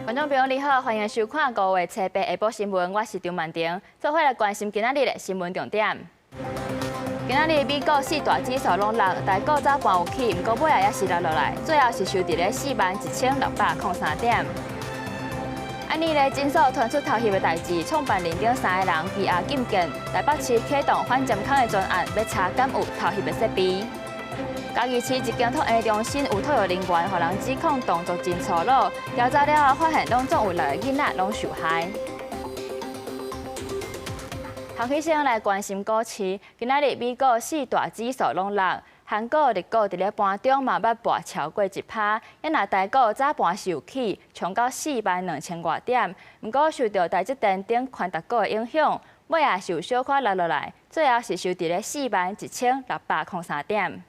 觀眾朋友你好，歡迎收看五月初八下晡新聞，我是張曼婷，做伙來關心今仔日的新聞重點。今仔日美股四大指數攏落，台股早盤有起，毋過尾仔也是落落來，最後是收佇咧41,603點。按呢咧，診所傳出偷翕的代誌，創辦人等三个人羈押禁見，台北市啟動反針孔的專案，欲查敢有偷翕的設備。嘉義市一間托嬰中心有托育人員，予人指控動作真粗魯，調查了後發現，攏總有六個囡仔攏受害。頭起先來關心股市，今仔日美股四大指數攏落，韓股、日股佇咧盤中嘛捌跋超過1%，抑若台股早盤是有起，衝到4萬2千外點，毋過受著台積電等權值股的影響，尾仔是有小可落落來，最後是收佇咧41,603點。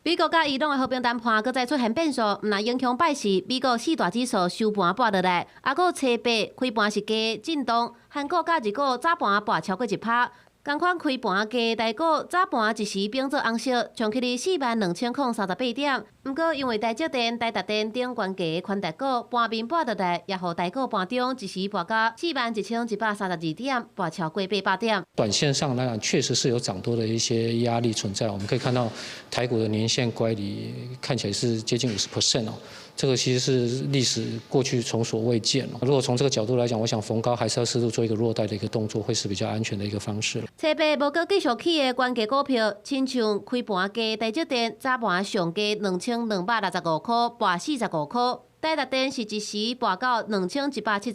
美國佮伊朗的和平談判閣再出現變數，毋但影響拜四，美國四大指數收盤跋落來，抑閣初八開盤是加震盪，韓股佮日股早盤跋超過1%，仝款開盤低台股早盤一時變做紅色，衝去佇42,038點。毋過因為台積電、台達電等懸低的權值股盤面跋落來，也予台股盤中一時跋到41,132點，跋超過800點。短線上來講，確實是有漲多的一些壓力存在。我們可以看到台股的年線乖離看起來是接近50% 哦，這個其實是歷史過去從所未見。如果從這個角度來講，我想逢高還是要適度做一個落袋的一個動作，會是比較安全的一個方式。初八無閣繼續起的懸低股票，親像開盤低台積電，早盤上低2,265塊，跋45塊。台達電是一時跋到2,170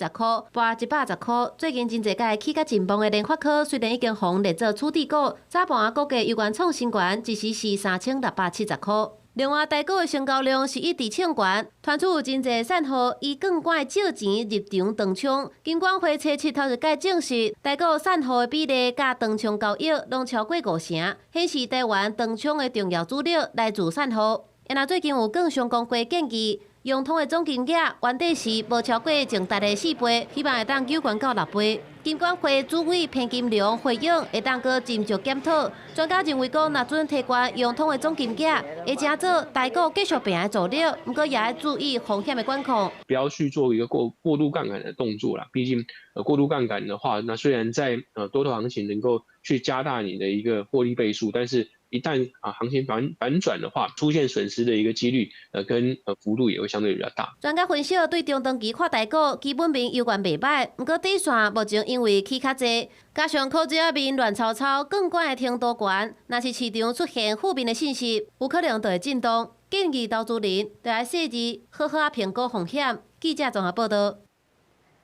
塊，跋110塊。最近真濟屆起甲真旺的聯發科，雖然已經予列做處置股，早盤股價猶原創新高，一時是3,670塊。另外，台股的成交量是一直衝懸，傳出有真濟散戶以槓桿借錢入場當沖。金管會初七頭一擺證實，台股散戶的比例佮當沖交易攏超過五成，顯示台灣當沖的重要主力來自散戶。因最近有券商公會建議，融通的總金額原底是無超過淨值的4倍，希望會當糾懸到6倍。金管會主委彭金龍回應，會當閣斟酌檢討。專家認為講，若準提懸融通的總金額，會成做台股繼續拼的助力，毋過也愛注意風險的管控。不要去做一個過度槓桿的動作啦。畢竟，過度槓桿的話，那雖然在多頭行情能夠去加大你的一個獲利倍數，但是一旦行情反轉的話，出現損失的一個幾率，跟幅度也會相對比較大。專家分析，對中長期看台股基本面猶原袂䆀，毋過短線目前因為起較濟，加上股市面亂糟糟，槓桿的程度懸，若是市場出現負面的信息，有可能就會震動。建議投資人著愛細緻好好仔評估風險。記者綜合報導。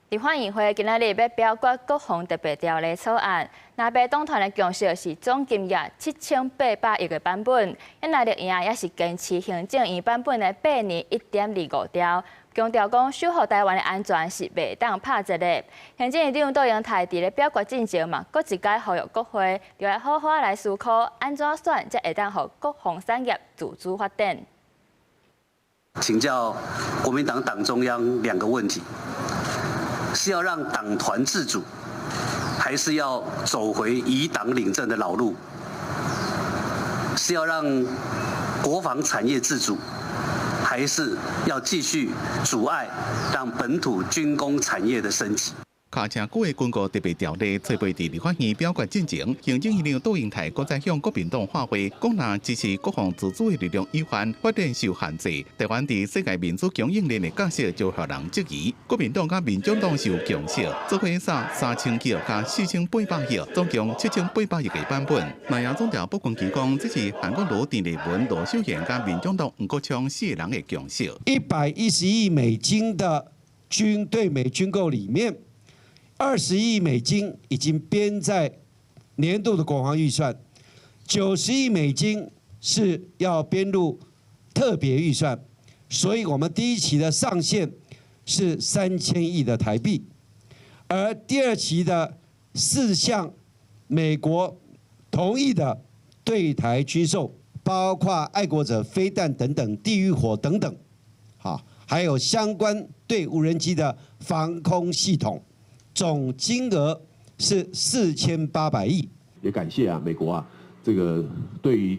立法院會今仔日欲表決國防特別條例草案，藍白黨團的共識是總金額7800億的版本，抑若綠營也是堅持行政院版本的8年1.25兆，強調講守護台灣的安全是袂當拍折的。行政院長卓榮泰佇咧表決進前嘛，閣一擺呼籲國會，著愛好好來思考，按怎選才會當予國防產業自主發展。請教國民黨黨中央兩個問題。是要讓黨團自主，還是要走回以黨領政的老路？是要讓國防產業自主，還是要繼續阻礙讓本土軍工產業的升級？卡車久的軍購特別條例，初八佇立法院表決進前，行政院長卓榮泰閣再向國民黨喊話，講若支持國防自主的力量有限，發展受限制，台灣佇世界民主供應鏈的角色就予人質疑。國民黨佮民眾黨是有共識，做伙殺3000億佮4800億，總共7800億的版本。內野總調卜坤琪講，這是韓國瑜、鄭麗文、羅秀賢佮民眾黨黃國昌四个人的共識。110億美金的軍對美軍購裡面，20億美金已經編在年度的國防預算，90億美金是要編入特別預算，所以我們第一期的上限是3000億的台幣，而第二期的四項美國同意的對台軍售，包括愛國者飛彈等等、地獄火等等，好，還有相關對無人機的防空系統。總金額是4800億。也感謝美國這個對於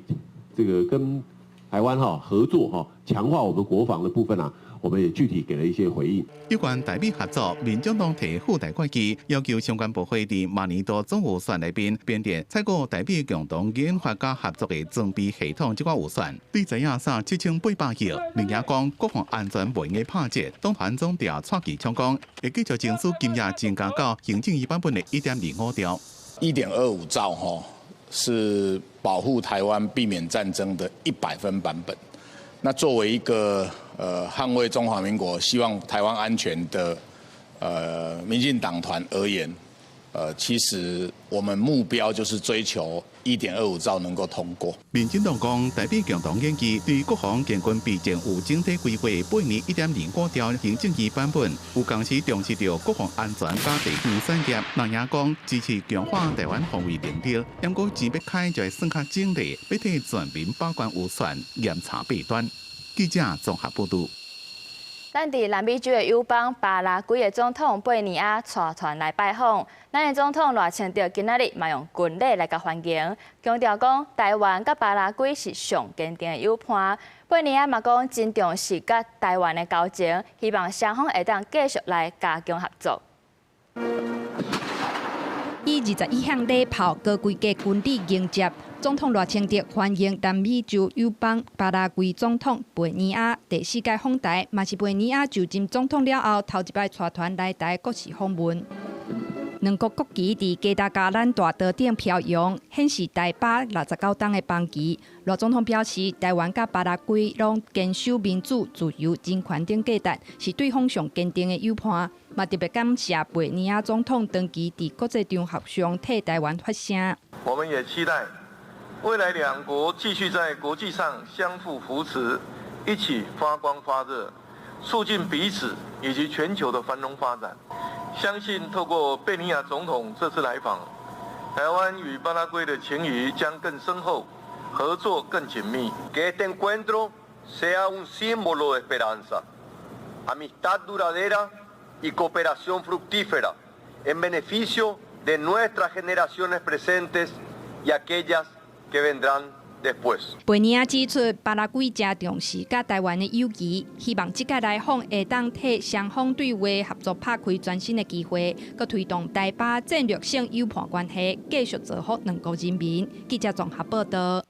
這個跟台灣合作強化我們國防的部分，我我們也具體給了一些回應。有關台美合作，民進黨提附帶決議，要求相關部會佇明年度總預算內面編列採購台美共同研發佮合作的裝備系統這款預算。對知影啥7800億，另外講國防安全袂用拍折，黨團總召蔡其昌講，會繼續爭取金額增加到行政院版本的1.25兆。 1.25兆吼，是保護台灣、避免戰爭的100分版本。那作為一個捍衛中華民國、希望台灣安全的民進黨團而言，其實我們目標就是追求1.25兆能夠通過。民進黨講，台美共同研議對國防建軍備戰有整體規劃，八年1.25兆行政院版本，有同時重視著國防安全佮地方產業。那也講支持強化台灣防衛能力，毋過錢欲開就會算較精緻，欲替全民把關預算，嚴查弊端。記者綜合報導。咱佇南美洲的友邦巴拉圭的總統貝尼亞帶團來拜訪，咱的總統賴清德今仔日嘛用軍禮來共歡迎，強調講台灣佮巴拉圭是上堅定的友伴。貝尼亞嘛講真重視佮台灣的交情，希望雙方會當繼續來加強合作。以21響禮炮高規格軍禮迎接總統賴清德，歡迎南美洲友邦巴拉圭總統貝尼亞第四屆訪台，嘛是貝尼亞就任總統了後頭一擺帶團來台國事訪問。兩國國旗佇嘉大加蘭大道頂飄揚，顯示台巴69冬的邦誼。賴總統表示，台灣佮巴拉圭攏堅守民主、自由、人權等價值，是對方上堅定的友伴。嘛特別感謝貝尼亞總統長期佇國際場合上替台灣發聲。我們也期待未來兩國繼續在國際上相互扶持，一起發光發熱，促進彼此以及全球的繁榮發展。相信透過貝尼亞總統這次來訪，台灣與巴拉圭的情誼將更深厚，合作更緊密。 Que este encuentro sea un símbolo de esperanza, amistad duradera y cooperación fructífera en beneficio de nuestras generaciones presentes y aquellas que vendrán después。貝尼亞指出，巴拉圭誠重視佮台灣的友誼，希望這屆來訪會當替雙方對話合作拍開全新的機會，閣推動台巴戰略性友伴關係，繼續造福兩國人民。記者綜合報道。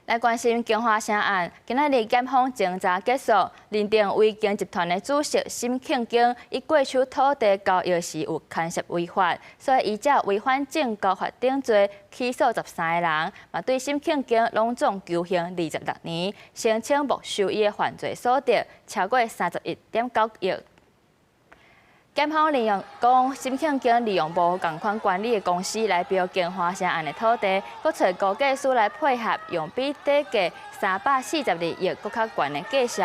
來關心京華城案，今仔日檢方偵查結束，認定維京集團的主席沈慶京伊過手土地交易時有牽涉違法，所以依照違反證交法等罪起訴13個人，嘛對沈慶京攏總求刑26年，申請沒收伊的犯罪所得超過31.9億。檢方利用講，沈慶京利用無仝款管理的公司來標京華城案的土地，閣揣估價師來配合，用比底價342億閣較懸的價數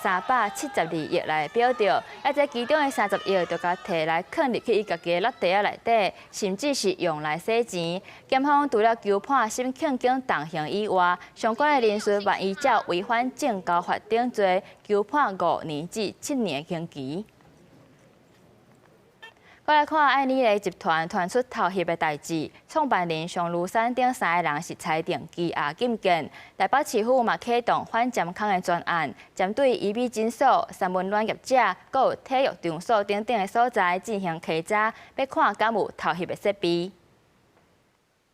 372億來標著，啊，這其中的30億就共提來囥入去伊家己的落袋仔內底，甚至是用來洗錢。檢方除了求判沈慶京重刑以外，相關的人士嘛依照違反證交法等罪，求判5年至7年刑期。過來看愛妮麗集團傳出偷翕的代誌，創辦人熊如山等三个人是裁定羈押禁見。台北市府嘛啟動反針孔的專案，針對醫美診所、三溫暖業者、閣有體育場所等等的所在進行稽查，欲看敢有偷翕的設備。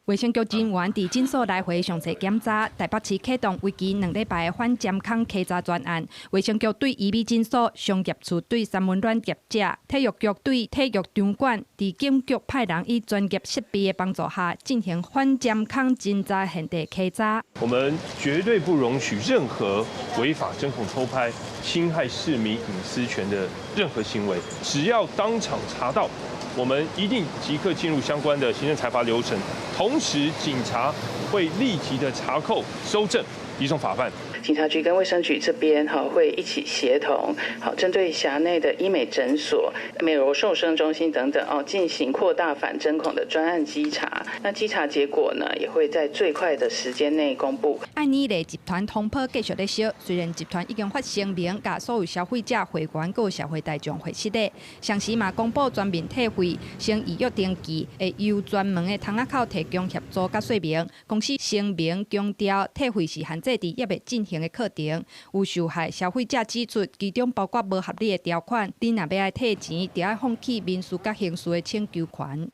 衛生局人員佇診所來回詳細檢查，台北市啟動為期2禮拜的反針孔稽查專案。衛生局對醫美診所、商業處對三溫暖業者、體育局對體育場館，佇警局派人以專業設備的幫助下，進行反針孔偵查現地稽查。我們絕對不容許任何違法針孔偷拍、侵害市民隱私權的任何行為。只要當場查到，我們一定即刻進入相關的行政裁罰流程，同時警察會立即的查扣、搜證、移送法辦。警察局跟衛生局這邊哈會一起協同，好針對轄內的醫美診所、美容瘦身中心等等哦，進行擴大反針孔的專案稽查。那稽查結果呢，也會在最快的時間內公布。愛妮麗集團風波繼續咧燒，雖然集團已經發聲明，共所有消費者、會員佮社會大眾回釋咧，同時嘛公布全面退費，先預約登記，會由專門的窗仔口提供協助佮說明。公司聲明強調，退費是限制佇猶未進行。行的課程。有受害消費者指出，其中包括無合理的條款，你若欲愛退錢，就愛放棄民事佮刑事的請求權。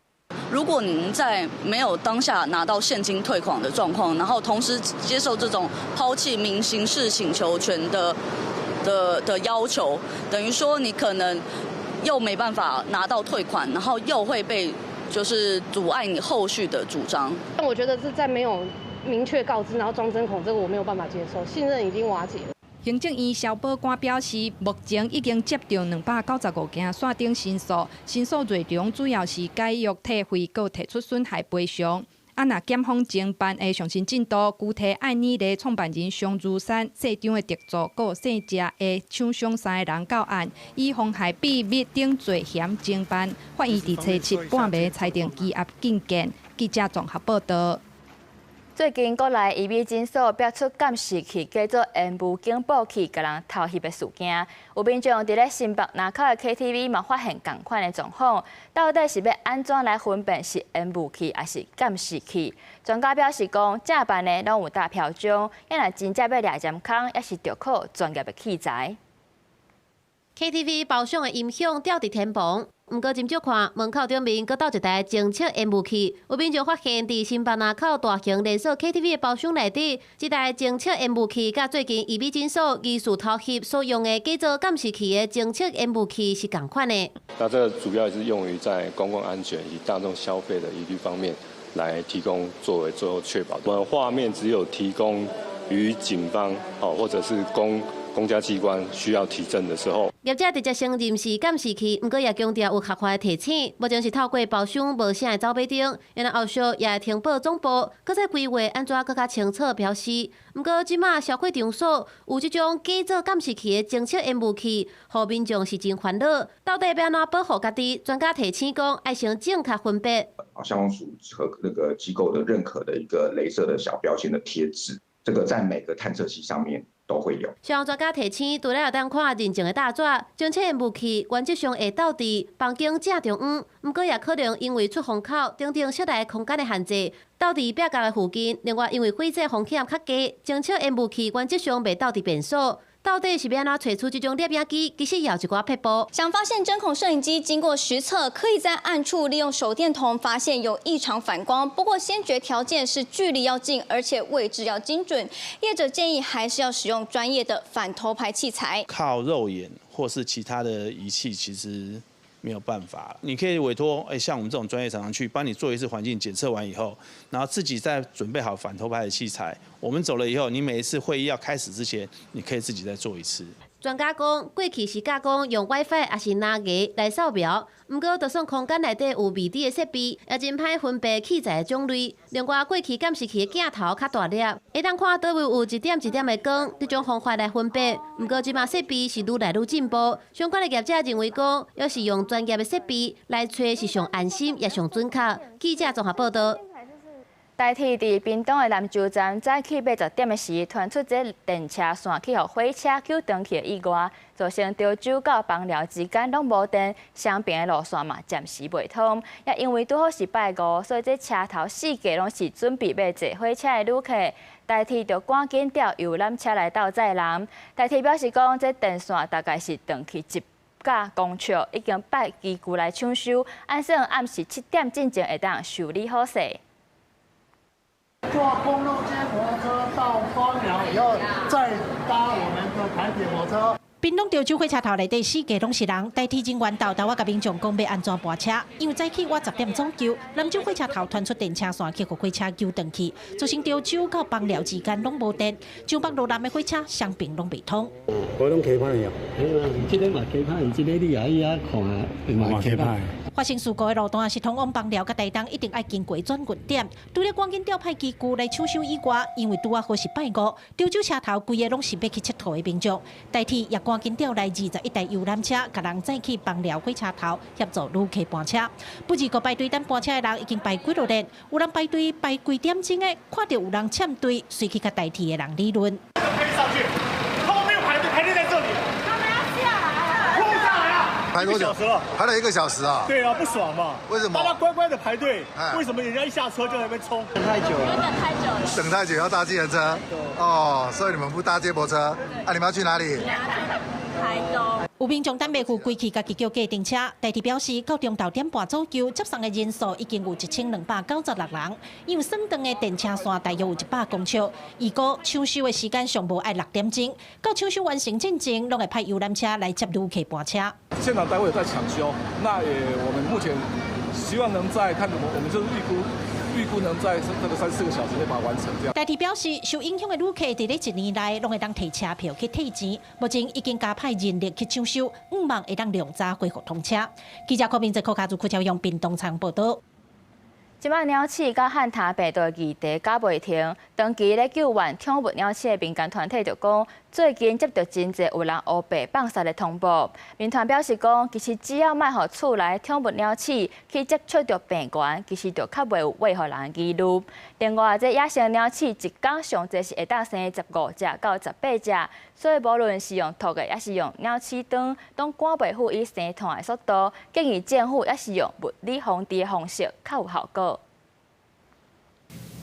如果您在沒有當下拿到現金退款的狀況，然後同時接受這種拋棄民刑事請求權的要求，等於說你可能又沒辦法拿到退款，然後又會被就是阻礙你後續的主張。但我覺得是在沒有明確告知，然後裝針孔，這個我沒有辦法接受，信任已經瓦解了。行政院消保官表示，目前已經接到295件線頂申訴，申訴內容主要是解約退費，閣提出損害賠償。啊，若檢方偵辦的上新進度，具體愛爾蘭創辦人商如山、社長的特助，閣姓謝的廠商三个人到案，以妨害秘密等罪嫌偵辦。法院佇初七半暝裁定羈押禁見。記者綜合報導。最近國內醫美診所爆出監視器改做煙霧警報器，共人偷翕的事件，有民眾佇咧新北林口的 KTV 嘛發現仝款的狀況，到底是欲按怎來分辨是煙霧器抑是監視器？專家表示講，正版的攏有貼標章，若真正欲掠針孔，抑是著靠專業的器材。 KTV 包廂的音響吊佇天棚，毋過斟酌看門口頂面閣鬥一台偵測煙霧器，有民眾發現佇新北林口大型連鎖 KTV 的包廂內底，這台偵測煙霧器佮最近醫美診所疑似偷翕所用的改做監視器的偵測煙霧器是仝款的。那這個主要是用於在公共安全以及大眾消費的疑慮方面來提供作為最後確保。我們畫面只有提供於警方或者是公家機關需要提證的時候，業者直接承認是監視器，毋過也強調有合法的提醒。目前是透過包廂無聲的走馬燈，然後後續也會呈報總部，閣再規劃按怎閣較清楚標示。毋過這馬消費場所有這種改做監視器的偵測煙霧器，予民眾是真煩惱。到底欲按怎保護家己？專家提醒講，愛先正確分別。消防署和那個機構的認可的一個雷射的小標籤的貼紙，這個在每個探測器上面都會有。消防專家提醒，除了會當看認證的大紙，偵測煙霧器原則上會鬥佇房間正中央，毋過也可能因為出風口等等室內空間的限制，鬥佇壁角的附近。另外，因為火災風險較低，偵測煙霧器原則上袂鬥佇便所。到底是欲按怎揣出這種攝影機？其實也有一寡撇步。想發現針孔攝影機經過實測，可以在暗處利用手電筒發現有異常反光。不過先決條件是距離要近，而且位置要精準。業者建議還是要使用專業的反偷拍器材。靠肉眼或是其他的儀器，其實沒有辦法。你可以委託像我們這種專業廠商去幫你做一次環境檢測完以後，然後自己再準備好反偷拍的器材。我們走了以後，你每一次會議要開始之前，你可以自己再做一次。專家講，過去是教講用 WiFi 抑是藍牙來掃描，毋過就算空間內底有未知的設備，也真歹分辨器材的種類。另外，過去監視器的鏡頭較大粒，會當看佗位有一點一點的光，這種方法來分辨。毋過這馬設備是愈來愈進步，相關的業者認為講，要是用專業的設備來揣是上安心也上準確。記者綜合報導。台鐵佇屏東的南州站，早起8、10點的時，傳出這電車線去予火車搝斷去的意外，造成潮州到枋寮之間攏無電，雙爿的路線嘛暫時袂通。也因為拄好是拜五，所以這車頭四界攏是準備欲坐火車的旅客，台鐵就趕緊調遊覽車來鬥載人。台鐵表示講，這電線大概是斷去1甲公尺，已經派機具來搶修，按算暗時7點進前會當修理好勢。坐公路接駁車到枋寮以後，再搭我們的台鐵火車。屏東潮州火車頭內底四界攏是人，台鐵人員沓沓仔共民眾講欲按怎搬車，因為早起倚10點左右，南州火車頭傳出電車線去予火車搝斷去，造成潮州到枋寮之間攏無電，上北落南的火車雙爿攏袂通。我攏期盼哦，這个嘛期盼，這个你也去遐看，嘛期盼。發生事故的路段是通往枋寮佮台東，一定愛經過轉運點。除了趕緊調派機具來搶修以外，因為拄仔好是拜五，潮州車頭規个攏是欲去𨑨迌的民眾，台鐵也趕緊調來21台遊覽車，共人載去枋寮火車頭協助旅客搬車。不過排隊等搬車的人已經排幾落列，有人排隊排幾點鐘的，看著有人攕隊，隨去共台鐵的人理論。可以上去，他們沒有排隊，排隊在這裡。他們要下來，下來啊！排多久？排了一個小時啊！對啊，不爽嘛？為什麼？大家乖乖的排隊，為什麼人家一下車就在那邊衝？等太久了，等太久了。等太久要搭計程車哦，所以你們不搭接駁車啊？你們要去哪裡？台東。有民眾等袂赴規氣，家己叫計程車。台鐵表示，到中晝點半左右，接送的人數已經有1296人，因為算長的電車線大約有100公尺。預估搶修的時間上無愛6點鐘，到搶修完成進前，攏會派遊覽車來接旅客搬車。現場單位有在搶修，那也我們目前希望能在看，我們就是預估能在這個3、4個小時內把它完成。這樣。台鐵表示，受影響的旅客佇咧一年內攏會當提車票去退錢，目前已經加派人力去搶修，向望會當量早恢復通車。記者柯明哲、柯家祖、柯超用屏東採報導。這擺鳥鼠佮漢他病毒的議題攪袂停，長期咧救援寵物鳥鼠的民間團體就講，最近接到真濟有人烏白放殺的通報。民團表示講，其實只要莫予厝內寵物鳥鼠去接觸著病原，其實就較袂有餵予人疑慮。另外，這野生鳥鼠一工上濟是會當生15隻到18隻，所以無論是用托的，抑是用鳥鼠燈，攏趕袂赴伊生湠的速度。建議政府抑是用物理防治的方式較有效果。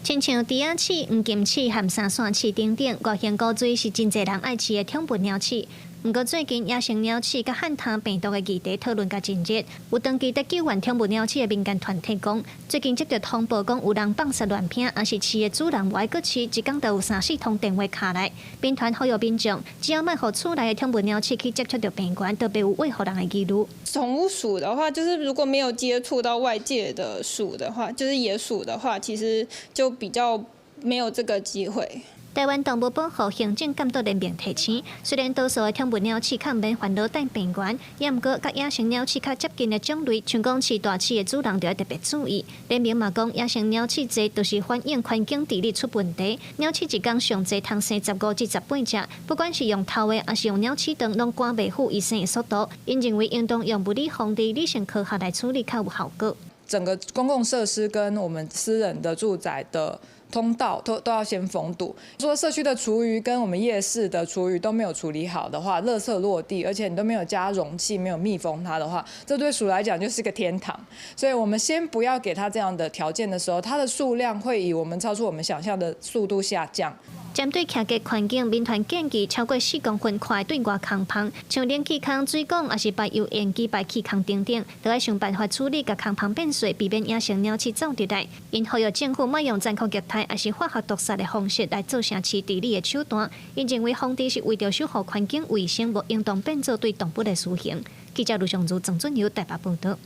親像豬仔鼠、黃金鼠和三線鼠等等，外形古錐是真濟人愛飼的寵物鳥鼠。毋過最近野生鳥鼠佮漢他病毒的議題討論甲真熱，有長期佇救援寵物鳥鼠的民間團體講，最近接到通報講有人放殺亂拚，抑是飼的主人無愛閣飼，一工就有三四通電話敲來。民團呼籲民眾，只要莫予厝內的寵物鳥鼠去接觸著病原，就袂有餵予人的疑慮。寵物鼠的話，就是如果沒有接觸到外界的鼠的話，就是野鼠的話，其實就比較沒有這個機會。台灣動物保護行政監督聯盟提醒，雖然多數的寵物鳥鼠較毋免煩惱帶病原，也毋過佮野生鳥鼠較接近的種類，像講飼大鼠的主人就要特別注意。聯盟嘛講，野生鳥鼠濟，就是反映環境治理出問題。鳥鼠一工上濟通生15至18隻，不管是用投的，抑是用鳥鼠燈，攏趕袂赴伊生的速度。𪜶認為應當用物理防治、理性科學來處理較有效果。整個公共設施跟我們私人的住宅的通道都要先封堵。說社區的廚餘跟我們夜市的廚餘都沒有處理好的話，垃圾落地，而且你都沒有加容器，沒有密封它的話，這對鼠來講就是個天堂。所以我們先不要給它這樣的條件的時候，它的數量會以我們超出我們想象的速度下降。針對徛家環境，民團建議超過4公分寬對外空縫，像冷氣孔、水管，抑是排油煙機排氣孔等等，都愛想辦法處理，共空縫變細，避免野生鳥鼠走入來。𪜶呼籲政府莫用殘酷虐待，抑是化學毒殺的方式來做城市治理的手段。𪜶認為防治是為著守護環境衛生，無應當變做對動物的私刑。記者盧尚如、曾俊友台北報導。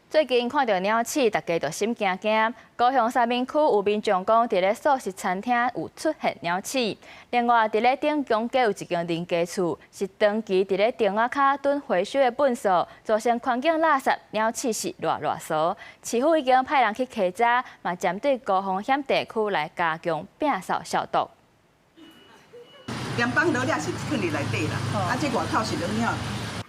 最近看到鳥鼠，大家就心驚驚。高雄三民區有民眾講，佇咧素食餐廳有出現鳥鼠。另外，佇咧頂港街有一間人家厝，是長期佇咧亭仔跤囤回收的糞埽，造成環境垃圾，鳥鼠是偌偌趖。市府已經派人去稽查，嘛針對高風險地區來加強摒掃消毒。連放落了是囥佇內底啦，啊，這外口是籠鳥。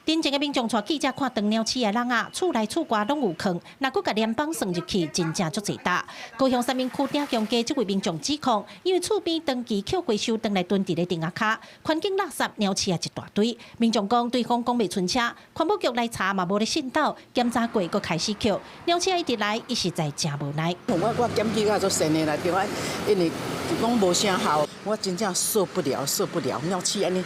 頂前的民眾帶記者看長鳥鼠的籠仔，厝內厝外攏有囥，若閣共聯邦算入去，真正足濟擔。高雄三民區頂強街這位民眾指控，因為厝邊長期抾回收轉來囤佇咧亭仔跤，環境垃圾鳥鼠仔一大堆。民眾講，對方講袂出聲，環保局來查嘛無咧信斗，檢查過閣開始抾鳥鼠仔一直來，伊實在誠無奈。我檢舉甲足善的啦，對啊，因為攏無啥效，我真正受不了，受不了鳥鼠按呢。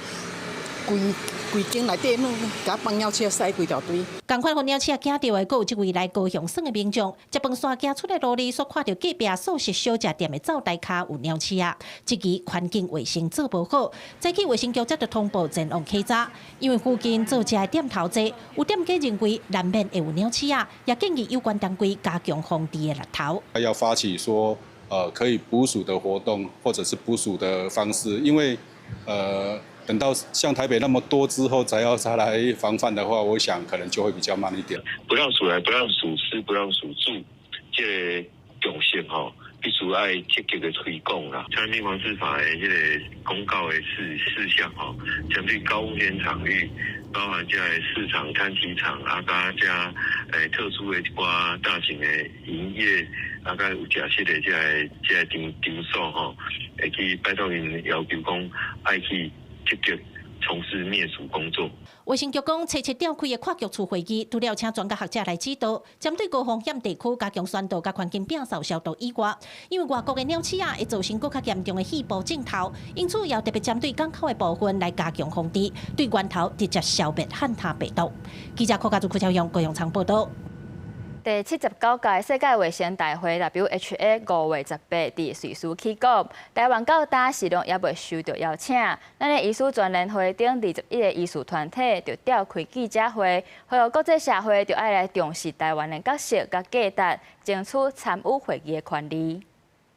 規規間內底攏共放鳥鼠屎規條堆。仝款予鳥鼠驚著的，閣有這位來高雄耍的民眾，食飯煞行出來路裡，煞看著隔壁素食小食店的灶台跤有鳥鼠仔，這支環境衛生做無好，早起衛生局接著通報前往稽查，因為附近做食的店頭濟，有店家認為難免會有鳥鼠仔，也建議有關單位加強防治的力頭。要發起說，可以捕鼠的活動，或者是捕鼠的方式，因為，等到像台北那麼多之後，才要再來防範的話，我想可能就會比較慢一點。不讓鼠來，不讓鼠吃，不讓鼠住，這個共識吼，必須愛積極的推廣啦。傳染病防治法的這個公告的事項吼，針對高風險場域，包含這個市場、攤集場啊，佮遮特殊的一寡大型的營業，啊，佮有食肆的這個場所吼，會去拜託𪜶要求講愛去積極從事滅鼠工作。衛生局講，初七召開的跨局處會議，除了請專家學者來指導，針對高風險地區加強宣導、佮環境摒掃消毒以外，因為外國的鳥鼠仔會造成閣較嚴重的肺部症頭，因此也特別針對港口的部分來加強防治，對源頭直接消滅漢他病毒。記者柯家祖、柯超勇、高永昌報道。第79屆世界衛生大會 WHA 5月18佇瑞士起鼓，台灣到今時攏猶未收到邀請。咱的醫師全聯會等21個醫師團體就召開記者會，呼籲國際社會著愛來重視台灣的角色佮價值，爭取參與會議的權利。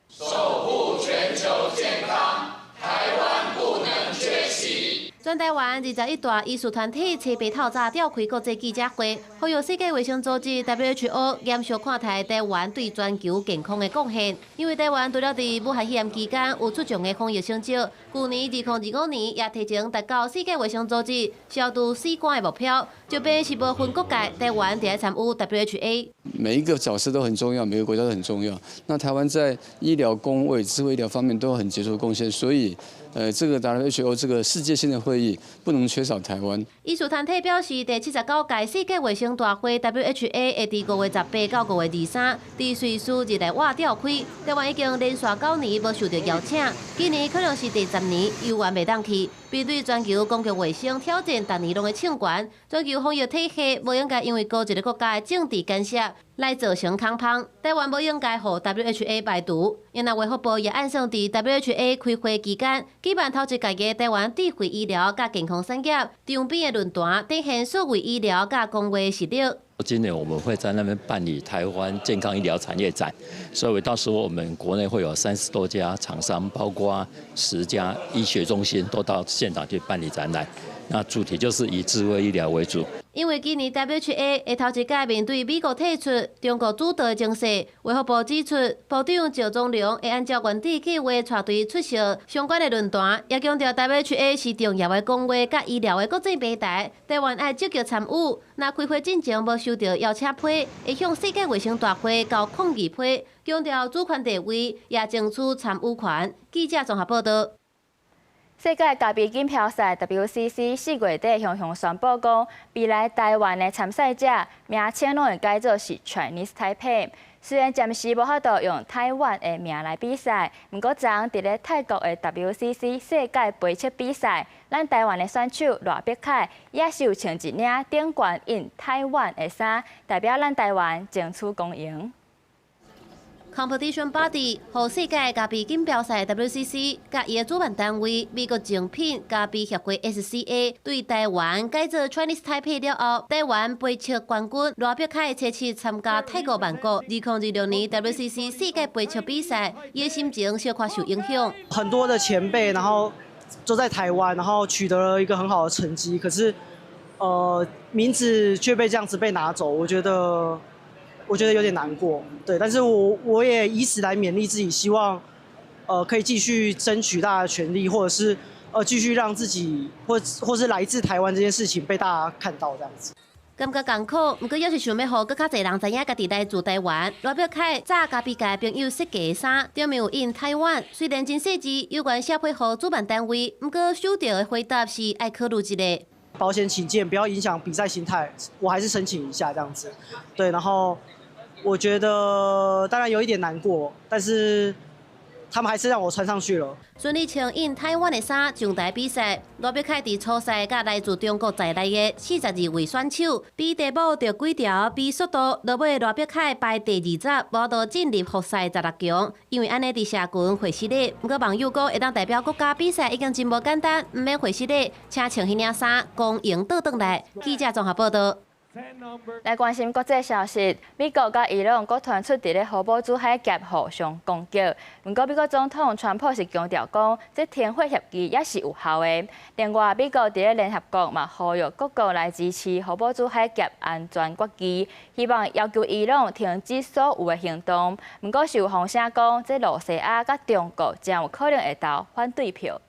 守護全球健康，台灣不能缺席。全台灣21大醫師團體初八透早召開國際記者會，呼籲世界衛生組織 WHO 嚴肅看待台灣對全球健康的貢獻。因為台灣除了佇武漢肺炎期間有出眾的防疫成績，舊年2025年也提前達到世界衛生組織消除死光的目標。就便是無分國界，台灣著愛參與 WHA。每一個角色都很重要，每個國家都很重要。那台灣在醫療公衛、智慧醫療方面都很傑出貢獻，所以，這個 WHO 這個世界性的會議不能缺少台灣。醫師團體表示，第79屆世界衛生大會 WHA 會佇5月18到5月23，佇瑞士日內瓦召開。台灣已經連續9年無受到邀請，今年可能是第10年猶原袂當去。面對全球公共衛生挑戰，逐年攏會衝懸，全球防疫體系無應該因為孤一個國家的政治干涉來造成空芳。台灣無應該予 WHA 排除。因為衛福部也按算佇 WHA 開會期間舉辦頭一屆的台灣智慧醫療佮健康產業場邊的論壇，展現數位醫療佮公衛實力。今年我們會在那邊辦理台灣健康醫療產業展，所以到時候我們國內會有30多家廠商，包括10家醫學中心都到現場去辦理展覽。那主題就是以智慧醫療為主。因為今年 WHA 會頭一屆面對美國退出、中國主導的情勢，衛福部指出，部長趙宗龍會按照原定計劃帶隊出席相關的論壇，也強調 WHA 是重要的公衛佮醫療的國際平台，台灣愛積極參與。若開會進前無收到邀請批，會向世界衛生大會交抗議批，強調主權地位，也爭取參與權。記者綜合報道。世界咖啡錦標賽 WCC 4月底雄雄宣布講，未來台灣的參賽者名稱攏會改做是 Chinese Taipei。雖然暫時無法度用台灣的名來比賽，毋過昨佇咧泰國的 WCC 世界杯測比賽，咱台灣的選手賴碧凱也是有穿一領頂懸印台灣的衫，代表咱台灣爭取光榮。 Competition Body 予世界咖啡錦標賽 WCC 佮伊的主辦單位美國精品咖啡協會 SCA 對台灣改做 Chinese Taipei 了後，台灣杯測冠軍賴碧凱初七參加泰國曼谷2026年 WCC 世界杯測比賽，伊的心情小可受影響。很多的前輩，然後都在台灣，然後取得了一個很好的成績，可是，名字卻被這樣子被拿走，我覺得有點難過，對，但是我也以此來勉勵自己，希望，可以繼續爭取大家的權利，或者是繼續讓自己或是來自台灣這件事情被大家看到，這樣子。感覺艱苦，毋過也是想欲予閣較濟人知影家己來自台灣。賴碧凱早咖啡界朋友設計的衫，頂面有印台灣，雖然真細緻，有關寫批予主辦單位，毋過收到的回答是愛考慮一下。保險起見，不要影響比賽心態，我還是申請一下這樣子。對，然後我覺得當然有一點難過，但是他們還是讓我穿上去了。順利穿印台灣的衫上台比賽，賴碧凱佇初賽佮來自中國在內的42位選手比題目著幾條，比速度，落尾賴碧凱排第20，無度進入複賽16強。因為按呢佇社群會失禮，毋過網友講會當代表國家比賽已經真無簡單，毋免會失禮，請穿彼領衫光榮倒轉來。記者綜合報道。來關心國際消息，美國佮伊朗閣傳出佇咧荷姆茲海峽互相攻擊。毋過美國總統川普是強調講，這停火協議猶是有效的。另外，美國佇咧聯合國嘛呼籲各國來支持荷姆茲海峽安全決議，希望要求伊朗停止所有的行動。毋過是有風聲講，這露西亞佮中國誠有可能會投反對票。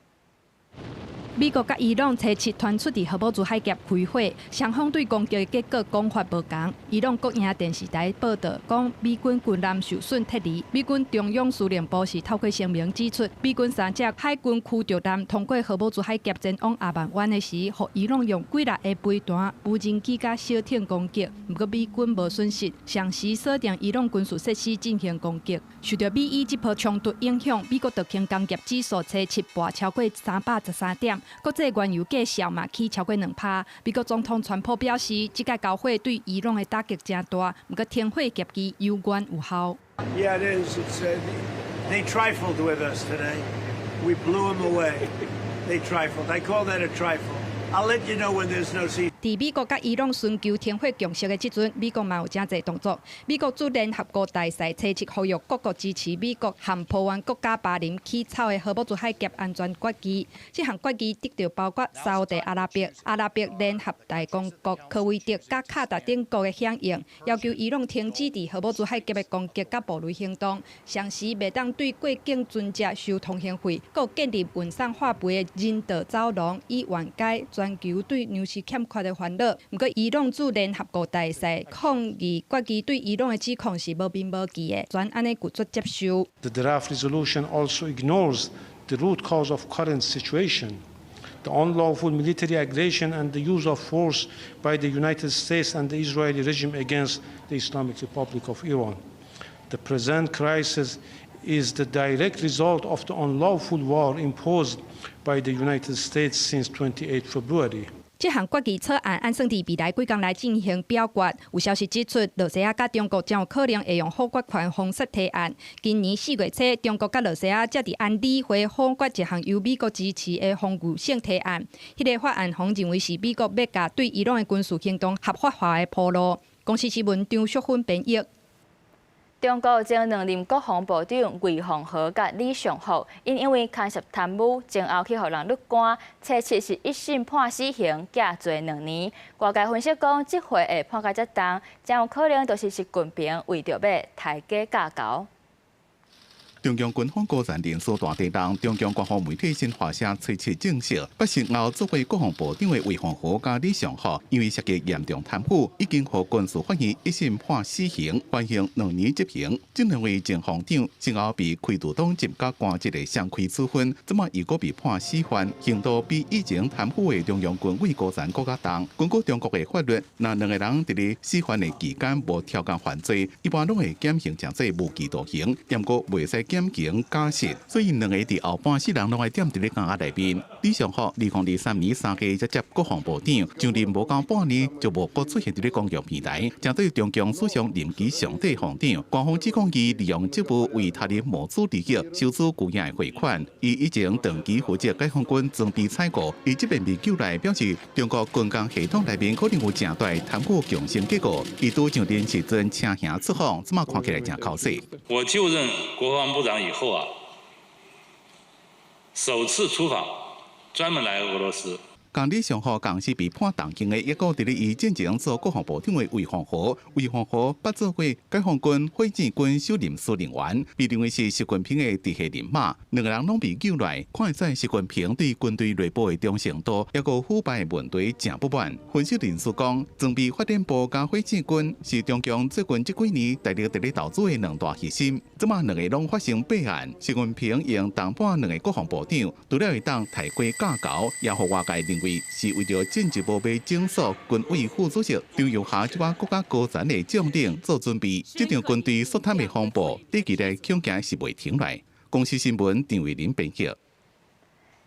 美國佮伊朗初七傳出佇荷姆茲海峽開火，雙方對攻擊的結果講法無仝。伊朗國營電視台報導講，美軍軍艦受損撤離。美軍中央司令部是透過聲明指出，美軍三隻海軍驅逐艦通過荷姆茲海峽前往阿曼灣的時，予伊朗用幾若个飛彈、無人機佮小艇攻擊，毋過美軍無損失，同時鎖定伊朗軍事設施進行攻擊。受著美伊這波衝突影響，美國道瓊工業指數初七跋超過313點。國際原油價數嘛起超過2%。美國總統川普表示，這擺交火對伊朗的打擊誠大，毋過停火協議猶原有效。 Yeah, it is. They trifled with us today. We blew them away. They trifled. I call that a trifle. I'll let you know when there's no cease. 佇美國佮伊朗尋求停火共識的這陣，美國嘛有誠濟動作。美國駐聯合國大使初七呼籲各國支持美國和波灣國家巴林起草的荷姆茲海峽安全決議。這項決議得著包括沙烏地阿拉伯、阿拉伯聯合大公國、科威特佮卡達等國的響應，要求伊朗停止佇荷姆茲海峽的攻擊佮暴力行動，同時袂當對過境船隻收通行費，閣建立運送化肥的人道走廊，以緩解全球對糧食欠缺的煩惱。毋過，伊朗駐聯合國大使抗議決議對伊朗的指控是無憑無據的，全按呢拒絕接受。 The draft resolution also ignores the root cause of current situation, the unlawful military aggression and the use of force by the United States and the Israeli regime against the Islamic Republic of Iran. The present crisis is the direct result of the unlawful war imposed by the United States since 28 February. 這項決議草案按算佇未來幾工來進行表決。有消息指出，羅西亞佮中國將有可能會用否決權封殺提案。今年4月初，中國佮羅西亞才佇安理會否決一項由美國支持的防禦性提案。彼個法案予認為是美國欲共對伊朗的軍事行動合法化的鋪路。公視新聞張淑芬編譯。中國前兩任國防部長魏鳳和佮李尚福，𪜶因為牽涉貪污，前後去予人甪官，初七是一審判死刑，減坐2年。外界分析講，這回會判甲遮重，誠有可能就是習近平為著欲刣雞教猴。中共軍方高層人士大地動，中共官方媒體新華社初七證實，八成後做過國防部長的魏鳳和佮李尚福，因為涉及嚴重貪腐，已經予軍事法院一審判死刑，緩刑2年執行。這兩位前防長先後被開除黨籍佮官職的雙規處分，這馬又閣被判死緩，刑度比以前貪腐的中央軍委高層閣較重。根據中國的法律，若兩个人佇咧死緩的期間無超工犯罪，一般攏會減刑成做無期徒刑，毋過袂使減刑假釋，所以兩个佇後半世人攏愛踮佇咧監獄內面。李尚福2023年3月才接國防部長，上任無夠半年就無閣出現佇咧公共平台，成做中共史上任期上短防長。官方指控伊利用職務為他人謀取利益，收取巨額匯款。伊以前長期負責解放軍裝備採購，伊這遍被揪來表示，中國軍工系統內面可能有誠大貪腐共生結構。伊拄上任時陣請行出訪，這馬看起來誠剾洗。我就任國防部長以後啊，首次出訪，專門來俄羅斯。共李尚福仝時被判重刑的，抑閣佇咧伊進前做國防部長的魏鳳和，魏鳳和捌做過解放軍火箭軍首任司令員，被認為是習近平的直系人馬。兩个人攏被揪來，看會使習近平對軍隊內部的忠誠度，抑閣腐敗問題誠不滿。分析人士講，裝備發展部佮火箭軍是中共最近這幾年大力佇咧投資的兩大核心。這馬兩个攏發生弊案，習近平用重判兩个國防部長，除了會當刣雞教猴，也予外界認為是為著進一步欲整肅軍委副主席張又俠這款國家高層的將領做準備。這場軍隊肅貪的風暴，短期內恐驚是袂停來。公視新聞張偉林編輯。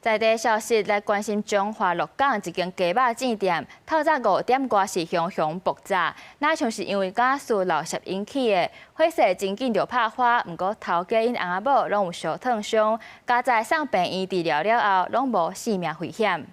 在地消息來關心彰化鹿港一間雞肉煎店，透早5點外是熊熊爆炸，若像是因為瓦斯漏洩引起的，火勢真緊就拍花，毋過頭家𪜶翁仔某攏有相燙傷，佳哉送病院治療了後，攏無性命危險。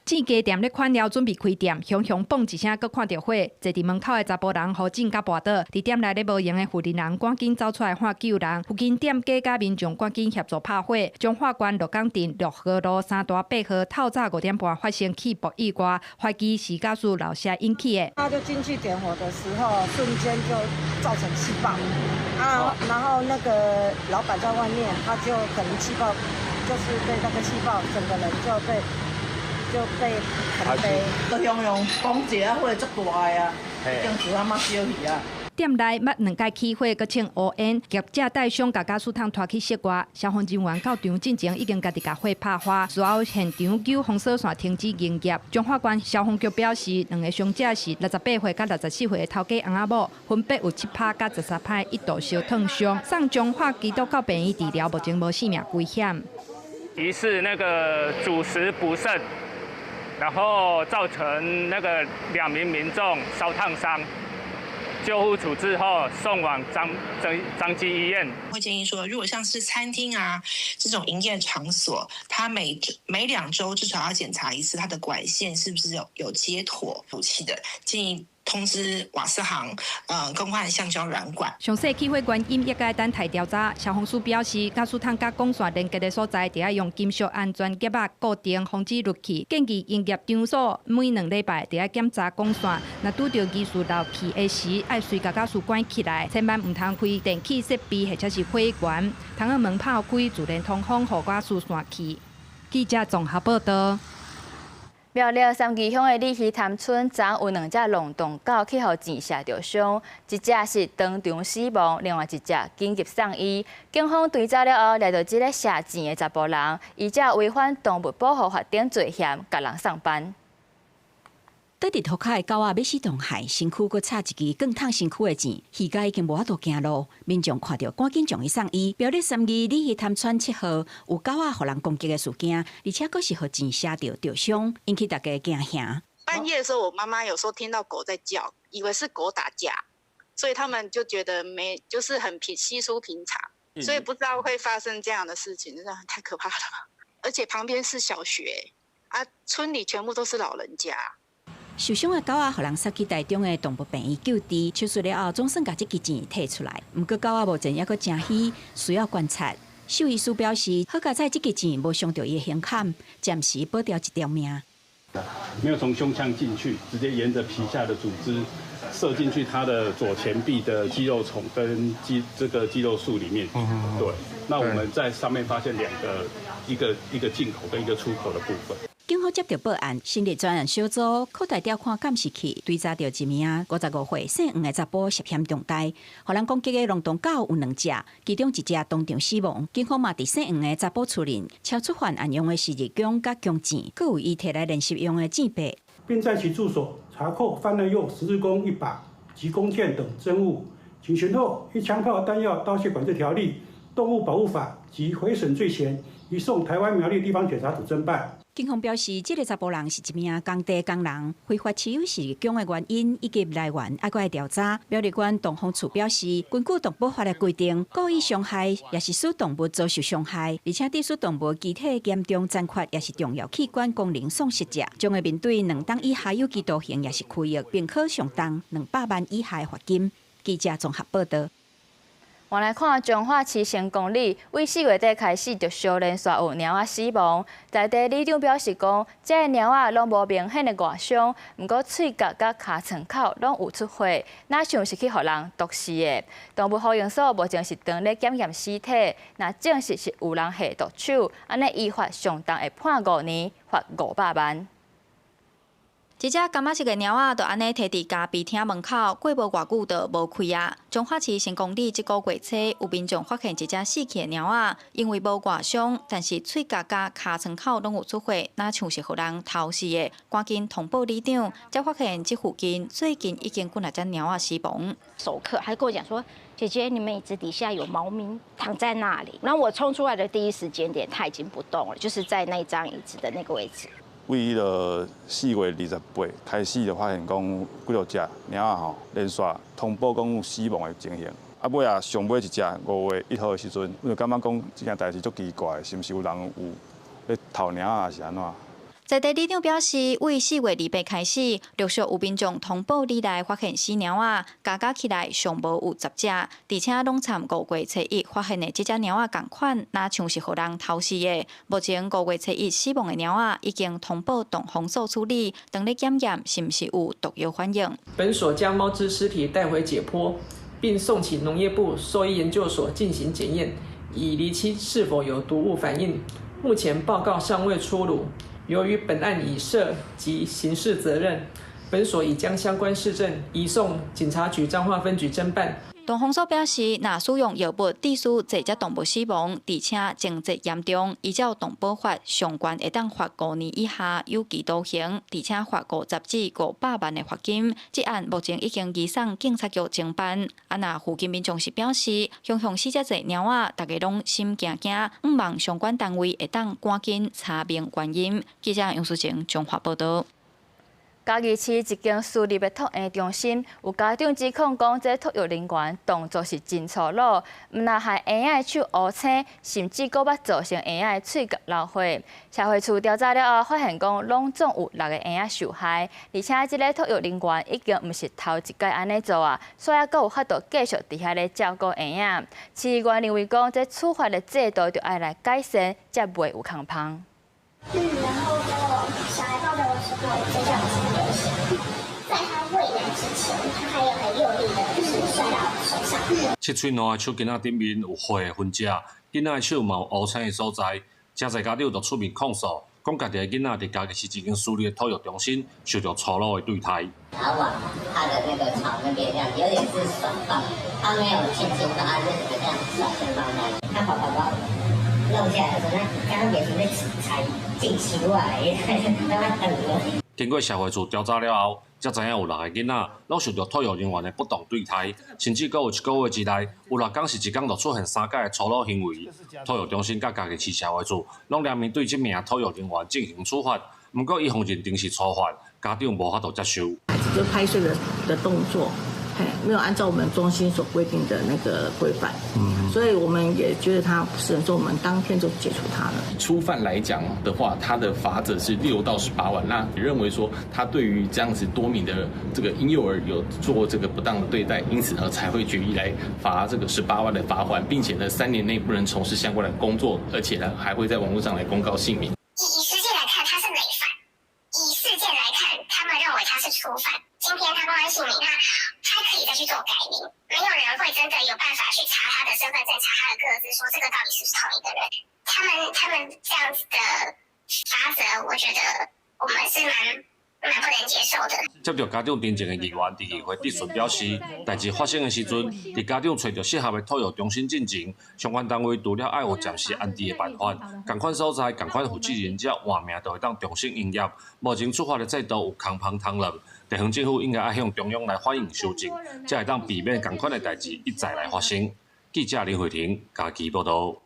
煎雞店咧款了，準備開店，熊熊嘣一聲，閣看著火，坐佇門口的查埔人予震甲跋倒。佇店內咧無閒的負責人趕緊走出來喊救人，附近店家佮民眾趕緊協助拍火。彰化縣鹿港鎮六和路三大八號透早5點半發生氣爆意外，懷疑是瓦斯漏洩引起的。他就進去點火的時候，瞬間就造成氣爆，啊，然後那個老闆在外面，他就可能氣爆。就是被那個氣爆，整個人就被彈飛。都雄雄講一下火足大的啊，已經厝仔嘛燒去啊。店內捌兩擺起火，閣穿烏煙，業者帶傷共瓦斯桶拖去室外。消防人員到場進前已經家己共火拍花，隨後現場救封鎖線停止營業。彰化縣消防局表示，兩个傷者是68歲佮64歲的頭家翁仔某，分別有七拍佮13拍一度燒燙傷，送彰化基督教病院治療，目前無性命危險。疑似那個煮食不慎，然後造成那個兩名民眾燒燙傷。救護處置後送往彰基醫院。會建議說，如果像是餐廳啊這種營業場所，它每2週至少要檢查一次它的管線是不是有接妥武器的，建議通知瓦斯行，更換橡膠軟管。詳細起火原因也該等待調查。消防署表示，瓦斯桶佮管線連結的所在，著愛用金屬安全夾仔固定，防止漏氣。建議營業場所每2禮拜著愛檢查管線，若拄著疑似漏氣的時，愛隨共瓦斯關起來，千萬毋通開電器設備或者是火源，窗仔門拍開，自然通風，予瓦斯散去。記者綜合報道。苗栗三義鄉的鯉魚潭村，昨有兩隻龍洞狗去予箭射著傷，一隻是當場死亡，另外一隻緊急送醫。警方追查了後，掠著這个射箭的查埔人，依照違反動物保護法等罪嫌，共人送辦。倒佇塗跤的狗仔欲死當害，身軀閣插一支更燙身軀的箭，魚仔已經無法度行路。民眾看著趕緊將伊送醫。苗栗三義鯉魚潭村7號有狗仔予人攻擊的事件，而且閣是予箭射著著傷，引起大家驚嚇。半夜的時候，我媽媽有時候聽到狗在叫，以為是狗打架，所以他們就覺得沒，就是很平稀疏平常，所以不知道會發生這樣的事情，真的太可怕了。而且旁邊是小學，啊，村裡全部都是老人家。受傷的狗仔，予人送去台中的動物病院救治，手術了後總算共這支箭提出來。毋過狗仔目前猶閣誠虛，需要觀察。獸醫師表示，好佳哉這支箭無傷著伊的胸坎，暫時保著一條命。沒有從胸腔進去，直接沿着皮下的組織射進去他的左前臂的肌肉叢跟這個肌肉束裡面。對，那我們在上面發現兩個，一個進口跟一個出口的部分。警方接著報案，成立專案小組，擴大調看監視器，追查著一名55歲姓黃的查埔涉嫌重大，予人攻擊的龍洞狗有兩隻，其中一隻當場死亡。警方嘛佇姓黃的查埔厝內抄出犯案用的十字弓佮弓箭，閣有伊提來練習用的箭靶，並在其住所查扣犯案用十字弓一把及弓箭等證物。警詢後，依槍炮彈藥刀械管制條例、動物保護法及毀損罪嫌，移送台灣苗栗地方檢察署偵辦。警方表示，這个查埔人是一名工地工人，非法持有十字弓的原因以及來源，猶閣愛調查。苗栗縣動防處表示，根據動保法的規定，故意傷害抑是使動物遭受傷害，而且致使動物機體嚴重殘缺，抑是重要器官功能喪失者，將會面對2冬以下有期徒刑，抑是拘役，並可上重200萬以下的罰金。記者綜合報道。我來看彰化市成功里，為4月底開始就相連續有貓仔死亡。在地里長表示講，這个貓仔攏無明顯的外傷，毋過喙角佮尻川口攏有出血，若像是去予人毒死的。動物護養所目前是當咧檢驗屍體，若證實是有人下毒手，按呢依法上重會判5年，罰500萬。一隻柑仔色的貓仔就按呢提佇咖啡廳門口，過無偌久就無氣啊。彰化市成功里這个月初，有民眾發現一隻死去的貓仔，因為無外傷，但是喙角佮尻川口攏有出血，若像是予人偷食的。趕緊通報里長，才發現這附近最近已經幾若隻貓仔死亡。熟客還跟我講說：姐姐，你們椅子底下有貓咪躺在那裡。然後我衝出來的第一時間點，它已經不動了，就是在那張椅子的那個位置。為彼个4月28開始就發現講有幾落隻貓仔吼連續通報講有死亡的情形。啊，尾仔上尾一隻5月1號的時陣，我就感覺講這件代誌足奇怪，是毋是有人有咧偷貓仔，抑是按怎？在地里長表示，為4月28開始，陸續有民眾通報里內發現死貓仔，加加起來上無有10隻，而且攏參5月初一發現的這隻貓仔仝款，若像是予人偷食的。目前5月初一死亡的貓仔已經通報動防所處理，當咧檢驗是毋是有毒藥反應。本所將貓隻屍體帶回解剖，並送請農業部獸醫研究所進行檢驗，以釐清是否有毒物反應。目前報告尚未出爐。由於本案已涉及刑事責任，本所已將相關事證移送警察局彰化分局偵辦。動防署表示，若使用藥物致使濟隻動物死亡，而且情節嚴重，依照動保法，上懸會當罰5年以下有期徒刑，而且罰50至500萬的罰金。這案目前已經移送警察局偵辦。啊，若附近民眾是表示，雄雄死遮濟貓仔，大家攏心驚驚，向望相關單位會當趕緊查明原因。記者楊淑晴彰化報導。嘉義市一間私立的托嬰中心，有家長指控講，這托育人員動作是真粗魯，毋但害嬰仔的手烏青，甚至閣捌造成嬰仔的喙角流血。社會處調查了後，發現講攏總有六个嬰仔受害，而且這个托育人員已經毋是頭一擺按呢做啊，所以閣有法度繼續佇遐咧照顧嬰仔。市議員認為講，這處罰的制度著愛來改善，才袂有空芳。然後結果小孩抱着我時候，接下來是危險。在他餵奶之前，他還有很用力的，就是摔到手上。七歲兩个手巾仔頂面有血的痕跡，囡仔的手嘛有烏青的所在，誠濟家長就出面控訴，講家己的囡仔佇嘉義市一間私立的托育中心受著粗魯的對待。然後往他的那個床那邊這樣，有點是甩放，他沒有輕輕放，他就是這樣甩着放那。他把寶寶弄下來的時候，那剛剛也是在踩進去外，讓他等了。經過社會處調查了後，才知影有六个囡仔攏受著托育人員的不當對待，甚至閣有一個月之內，有六工是一工就出現三擺的粗魯行為。托育中心佮嘉義市社會處攏聯名對這名托育人員進行處罰，毋過伊予認定是初犯，家長無法度接受。就拍碎的動作，嘿，沒有按照我們中心所規定的那個規範，所以我們也覺得他不是，所以我們當天就解除他了。初犯來講的話，他的罰則是6到18萬。那你認為說他對於這樣子多名的這個嬰幼兒有做這個不當的對待，因此呢才會決議來罰這個十八萬的罰鍰，並且呢3年內不能從事相關的工作，而且呢還會在網絡上來公告姓名。以實際來看，他是累犯；以事件來看，他們認為他是初犯。今天他公安姓名，那他可以再去做改名，沒有人會真的有辦法去查他的身份證、查他的個資，說這個到底是不是同一個人。他們這樣子的罰則，我覺得我們是蠻不能接受的。接著家長陳情的議員佇議會質詢表示，代誌發生的時陣，佇家長揣著適合的托育中心進前，相關單位除了愛有暫時安置的辦法，仝款所在、仝款負責人才換名就會當重新營業。目前處罰的制度有空芳通亂，地方政府應該愛向中央來反映修正，才會當避免仝款的代誌一再來發生。記者林慧婷嘉義報導。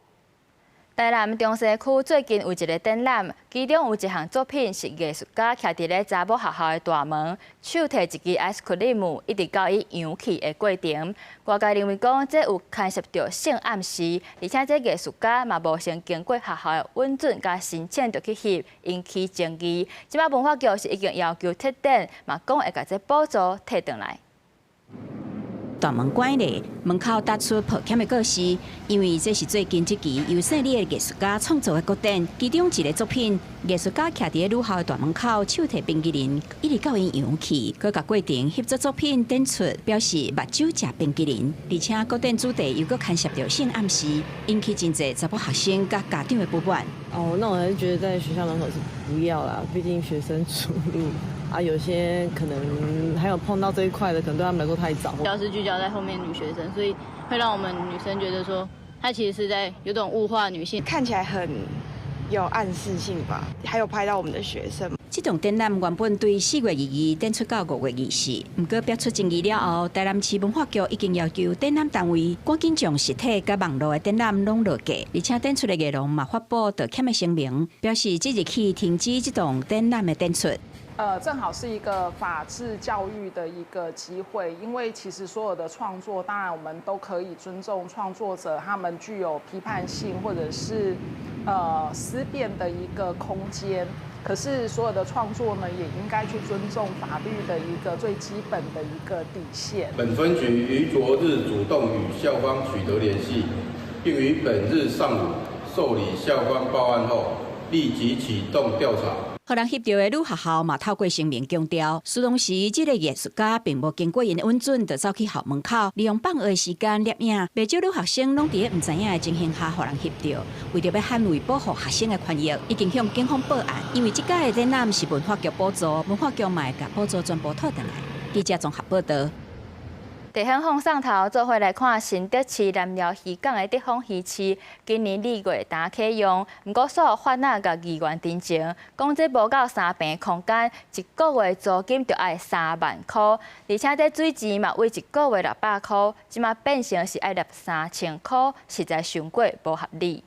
台南中西區最近有一个展覽，其中有一項作品是藝術家徛佇咧查某學校的大門，手提一支 ice cream，一直到伊揚去的過程。外界認為講，這有牽涉著性暗示，而且這藝術家嘛無先經過學校的允准佮申請就去翕，引起爭議。這擺文化局是已經要求撤展，嘛講會共這補助退轉來。大門關咧，門口搭出抱歉的告示，因為這是最近這期由姓李的藝術家創作的個展，其中一个作品，藝術家徛佇女校的大門口，手提冰淇淋，一直到𪜶揚去，閣共過程翕做作品展出，表示目睭食冰淇淋，而且個展主題又閣牽涉著性暗示，引起真濟查某學生佮家長的不滿。哦，那我還是覺得在學校門口是不要啦，畢竟學生出入。啊，有些可能還有碰到這一塊的，可能對他們來說太早。主要是聚焦在後面女學生，所以會讓我們女生覺得說，他其實是在有種物化女性，看起來很有暗示性吧？還有拍到我們的學生。這棟展覽原本對4月22展出到5月24，毋過爆出爭議了後，台南市文化局已經要求展覽單位趕緊將實體佮網路的展覽攏落架，而且展出的藝廊嘛發布道歉的聲明，表示即日起停止這棟展覽的展出。正好是一個法治教育的一個機會，因為其實所有的創作，當然我們都可以尊重創作者，他們具有批判性或者是思辨的一個空間。可是所有的創作呢，也應該去尊重法律的一個最基本的一個底線。本分局於昨日主動與校方取得聯繫，並於本日上午受理校方報案後，立即啟動調查。予人翕著的女學校嘛透過聲明強調，事當時這个藝術家並無經過𪜶允准就走去校門口，利用放學的時間攝影，袂少女學生攏佇咧毋知影的情形下予人翕著。為著欲捍衛保護學生的權益，已經向警方報案。因為這屆的展覽是文化局補助，文化局嘛會共補助全部討轉來。記者綜合報導。地方放送頭做伙來看新竹市南寮漁港的德豐魚市，今年2月才啟用，毋過所有販仔共議員陳情，講這無夠3坪空間，一個月租金就愛3萬箍，而且這水錢嘛，為一個月600箍，這馬變成是愛納3000箍，實在傷過無合理。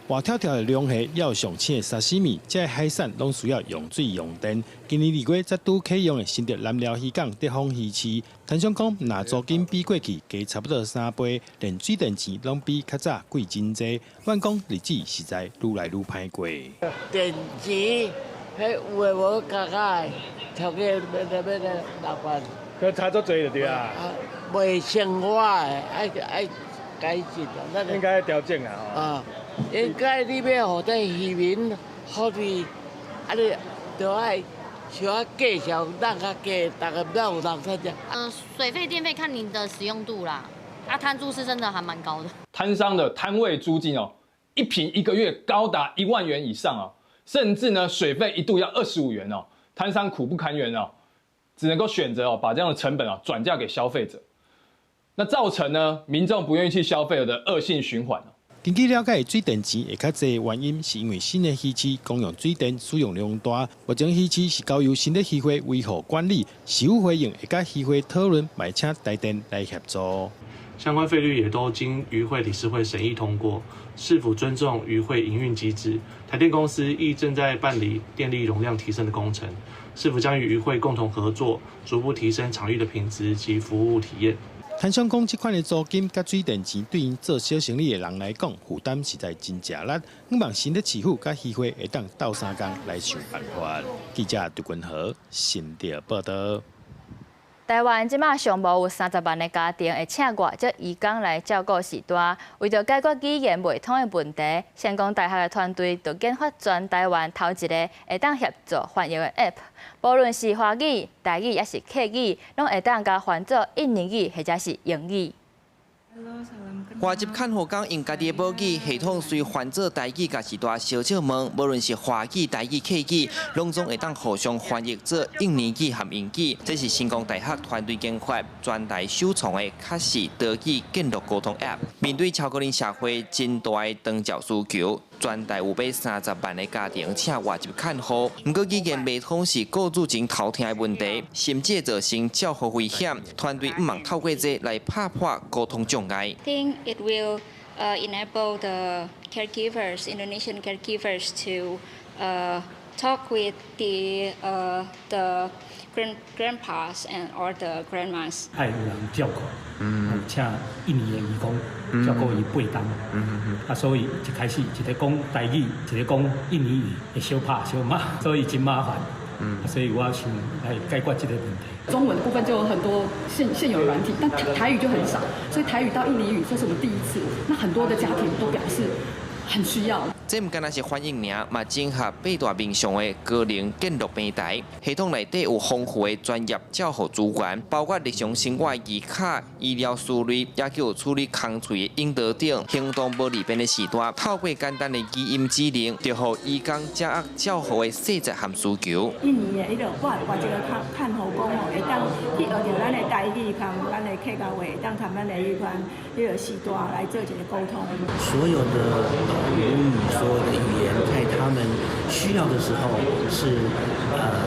活跳跳的龍蝦，猶有上鮮的沙西米，這个海產攏需要用水用電。今年2月才拄啟用的新竹南寮漁港德豐魚市，攤商講，若租金比過去加差不多3倍，連水電錢攏比較早貴真濟。阮講日子實在愈來愈歹過。電錢，彼有的無加加的，頭家欲欲6萬。閣差足濟就對啊。袂生活的，愛愛改進啊。應該調整啊。啊。應該你欲予這漁民好佇，啊你著愛小可價錢降較低，逐个才有人參加。水費、電費看你的使用度啦。啊，攤租是真的還蠻高的。攤商的攤位租金哦，一坪一個月高達1萬元以上哦，甚至呢水費一度要25元哦，攤商苦不堪言哦，只能夠選擇哦把這樣的成本哦轉嫁給消費者，那造成呢民眾不願意去消費的惡性循環。根據了解，水電錢會較濟的原因，是因為新的魚市公用水電使用量大。目前魚市是交由新竹漁會維護管理，是否回應會佮漁會討論，嘛請台電來協助。相關費率也都經漁會理事會審議通過，是否尊重漁會營運機制？台電公司亦正在辦理電力容量提升的工程，是否將與漁會共同合作，逐步提升場域的品質及服務體驗？攤商講，這款的租金佮水電錢，對𪜶做小生意的人來講，負擔實在真吃力。希望新竹市府佮漁會會當鬥相共來想辦法。記者杜君和新竹報導。台灣這馬上無有30萬个家庭會請外籍移工來照顧序大，為著解決語言袂通的問題，成功大學的團隊就研發全台灣頭一个會當協助翻譯的 App，無論是華語、台語抑是客語，攏會當共翻做印尼語或者是英語。外籍看護工用家己的母語系統，隨翻做台語共序大相借問，無論是華語、台語、客語，攏總會當互相翻譯做印尼語和英語。這是成功大學團隊研發全台首創的卡式多語建立溝通 App。面對超高齡社會真大的長照需求，全台有欲30萬个家庭請外籍看護，毋過語言袂通是雇主真頭疼的問題，甚至造成照護危險。團隊向望透過這來拍破溝通障礙。 Think it will enable the caregivers, Indonesian caregivers, to talk with the grandpas and or the grandmas. 愛有人照顧，請印尼的移工照顧伊8冬，啊，所以一開始一个講台語，一个講印尼語，會相拍相罵，所以真麻煩。所以我想來解決這个問題。中文的部分就有很多現有的軟體，但台語就很少，所以台語到印尼語這是我們第一次。那很多的家庭都表示很需要。這毋干焦是翻譯爾，嘛整合八大面向的高齡建立平台，系統內底有豐富的專業照護資源，包括日常生活技巧、醫療思慮，也有處理空喙的引導等，行動無利便的時代，透過簡單的語音指令，就予移工掌握照護的細節和需求。印尼的彼个外籍的看護工吼，會當去學著咱的台語，佮咱的客家話，會當佮咱的彼款彼个序大來做一个溝通。所有的母語，所有的語言，在他們需要的時候是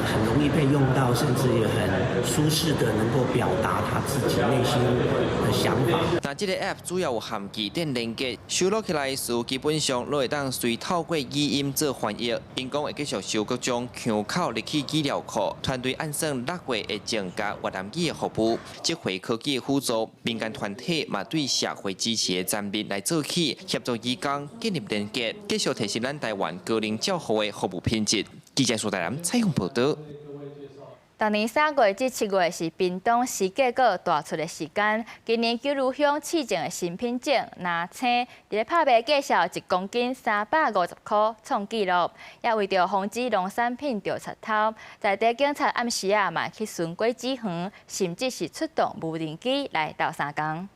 很容易被用到，甚至也很舒適的能夠表達他自己內心的想法。那這个 App 主要有含字典連結，收錄起來時基本上攏會當隨透過語音做翻譯。𪜶講會繼續收各種腔口入去資料庫，團隊按算6月會增加越南語的服務。這回科技的輔助，民間團體嘛對社會支持的層面來做起，協助移工建立連結，繼續提升咱台灣高齡照護的服務品質。記者蘇大南採訪報導。逐年3月至7月是屏東時計果大出的時間。今年九如鄉試種的新品種藍青，佇咧拍賣價數1公斤350塊，創紀錄。也為著防止農產品著賊偷，在地警察暗時仔嘛去巡果子園，甚至是出動無人機來鬥相共。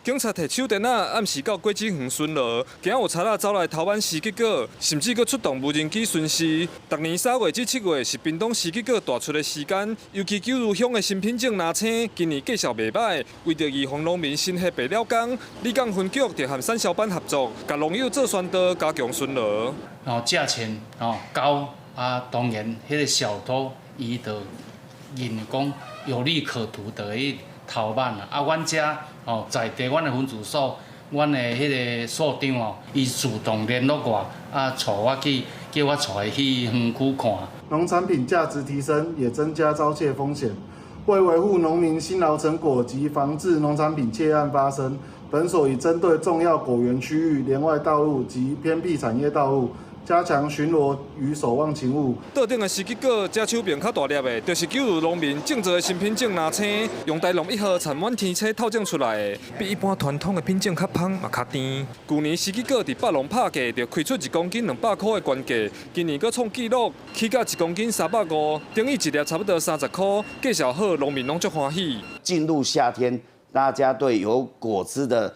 警察提手電仔，暗時到果子園巡邏，驚有賊仔走來偷挽時結果，甚至閣出動無人機巡視。逐年3月至7月是屏東時結果大出的時間，尤其九如鄉的新品種藍青，今年價數袂䆀。為著預防農民心血白了工，里港分局就和產銷班合作，共農友做宣導，加強巡邏。哦，價錢哦高啊，當然彼个小偷伊就認為講有利可圖，就去偷挽啦。啊，阮遮哦在地，阮的分駐所，阮的彼个所長哦，伊主動聯絡我，啊，帶我去，叫我帶伊去園區看。農產品價值提升，也增加遭竊風險。為維護農民辛勞成果及防治農產品竊案發生，本所已針對重要果園區域、連外道路及偏僻產業道路，加強巡邏與守望勤務。桌頂的時結果，這手柄較大粒的，就是九如農民種植的新品種藍青，用大農1號產滿天青透種出來的，比一般傳統的品種較芳嘛較甜。舊年時結果佇百農拍價就開出1公斤200塊的原價，今年閣創紀錄，起價1公斤350，等於一粒差不多30塊，價數好，農民攏足歡喜。進入夏天，大家對有果汁的。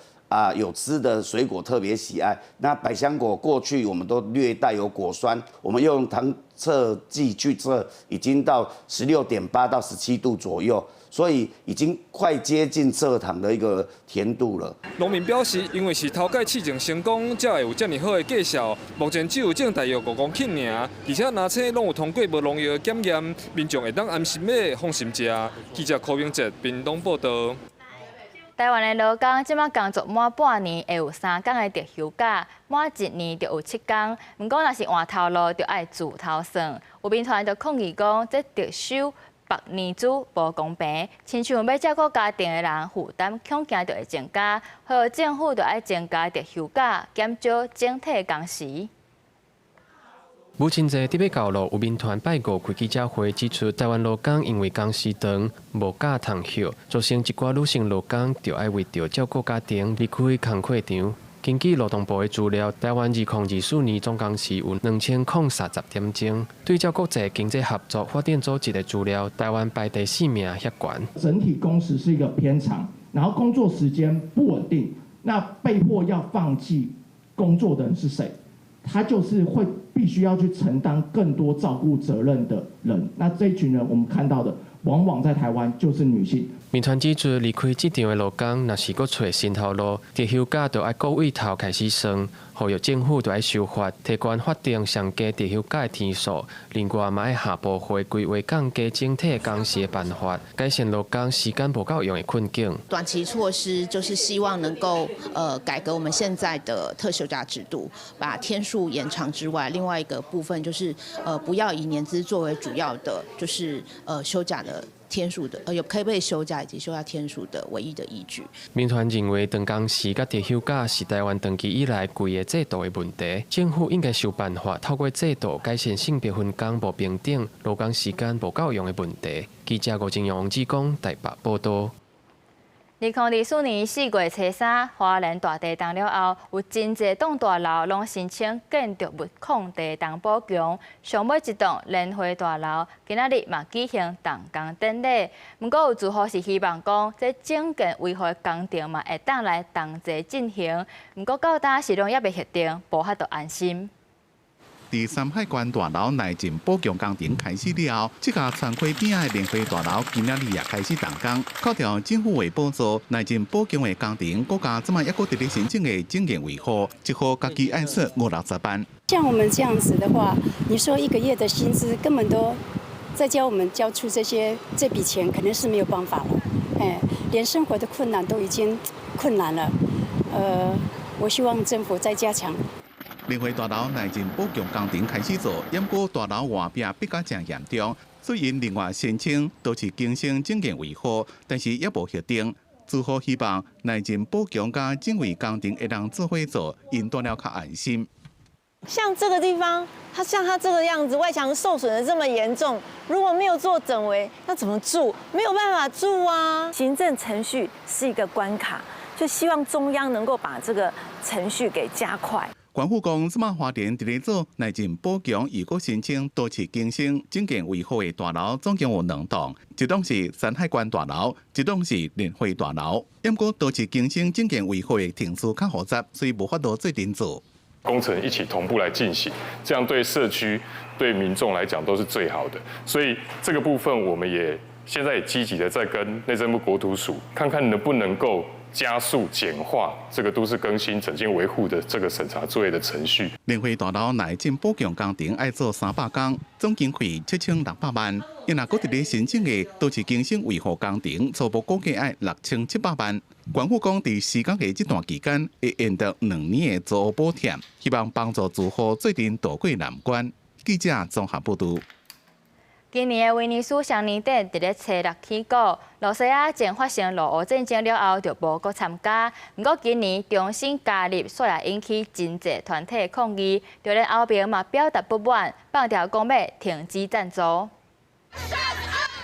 有汁的水果特別喜愛。那百香果過去我們都略帶有果酸，我們用糖測劑去測，已經到16.8到17度左右，所以已經快接近蔗糖的一個甜度了。農民表示，因為是頭擺試種成功，才會有這麼好的價數。目前只有種大約5公頃爾，而且藍青攏有通過無農藥檢驗，民眾會當安心買、放心食。記者柯明哲屏東報導。台灣的勞工這擺工作滿半年會有3工的特休假，滿1年就有7工。毋過若是換頭路，就愛自頭算。有民團就抗議講，這特休縛年資無公平，親像欲照顧家庭的人負擔恐驚就會增加，所以政府就愛增加特休假，減少整體工時。母親節佇欲到囉，有民團拜五開記者會指出，台灣勞工因為工時長、無假通歇，造成一寡女性勞工就愛為著照顧家庭離開工課場。根據勞動部的資料，台灣2024年總工時有2030點鐘。對照國際經濟合作發展組織的資料，台灣排第4名，遐懸。整體工時是一個偏長，然後工作時間不穩定，那被迫要放棄工作的人是誰？他就是會必須要去承擔更多照顧責任的人，那這一群人我們看到的，往往在台灣就是女性。民團指出，離開職場的勞工，若是閣揣新頭路，特休假就愛閣對頭開始算，呼籲政府就愛修法，提懸法定上低特休假的天數。另外，嘛愛下步會規劃降低整體工時的辦法，改善勞工時間無夠用的困境。短期措施就是希望能夠改革我們現在的特休假制度，把天數延長之外，另外一個部分就是不要以年資作為主要的，就是休假的天數的，有可以被休假以及休假天數的唯一的依據。民團認為，長工時佮特休假是台灣長期以來規个制度的問題，政府應該想辦法透過制度改善性別分工無平等、勞工時間無夠用的問題。記者吳正陽、王志剛台北報道。2024年4月初三，花蓮大地動了後，有真濟棟大樓攏申請建築物抗地動補強。上尾一棟蓮花大樓，今仔日嘛舉行動工典禮。毋過有住戶是希望講，這整建維護的工程嘛會當來同齊進行。毋過到今是攏猶未確定，無法度安心。佇山海關大樓內進補強工程開始了後，這家田溪邊仔的蓮花大樓今仔日也開始動工。扣掉政府的補助，內進補強的工程，國家這擺猶閣佇咧申請的整建維護，一戶家己愛出50-60萬。像我們這樣子的話，你說一個月的薪資根本都再叫我們交出這些這筆錢，肯定是沒有辦法了。哎，連生活的困難都已經困難了。我希望政府再加強。蓮花大樓內進補強工程開始做，毋過大樓外壁變甲誠嚴重。雖然另外申請都是更新整建維護，但是猶無核定。住戶希望內進補強佮整維工程會當做伙做，𪜶蹛了較安心。像這個地方，它像它這個樣子，外牆受損得這麼嚴重，如果沒有做整圍，那怎麼住？沒有辦法住啊！行政程序是一個關卡，就希望中央能夠把這個程序給加快。縣府講，這馬花蓮佇咧做內政補強，又閣申請都市更新整建維護的大樓，總共有兩棟，一棟是山海關大樓，一棟是聯匯大樓。毋過都市更新整建維護的程序較複雜，所以無法度做陣做。工程一起同步來進行，這樣對社區、對民眾來講都是最好的。所以這個部分，我們也現在也積極的在跟內政部國土署，看看能不能夠加速簡化這個都市更新整建維護的這個審查作業的程序。聯匯大樓內政補強工程愛做300工，總經費7600萬。伊若閣佇咧申請的都市更新維護工程，初步估計愛6700萬。縣府講，佇施工的這段期間，會延長2年的租屋補貼，希望幫助住戶做陣渡過難關。記者綜合報導。今年的威尼斯雙年展佇咧初六起鼓，露西亞前發生俄烏戰爭了後就無閣參加。毋過今年重新加入，煞也引起真濟團體抗議，就連歐盟嘛表達不滿，放調講欲停止贊助。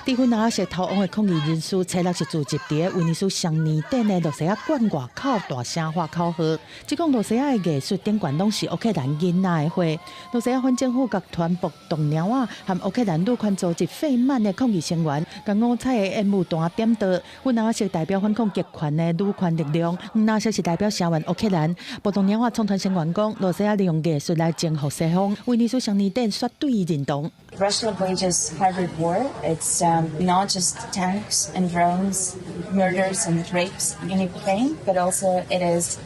佇芬蘭是逃亡的抗議人士，初六是聚集佇威尼斯雙年展的露西亞館外口大聲喊口號，指講露西亞的藝術頂懸攏是烏克蘭囡仔的貨。露西亞反政府樂團暴動貓仔和烏克蘭女權組織費曼的抗議成員，共五彩的煙霧彈點著。芬蘭是代表反抗極權的女權力量，黃藍色是代表聲援烏克蘭。暴動貓仔創團成員講，露西亞利用藝術來征服西方，威尼斯雙年展絕對認同。 Russia wages hybrid war. It's not just tanks and drones, murders and rapes in Ukraine, but also it is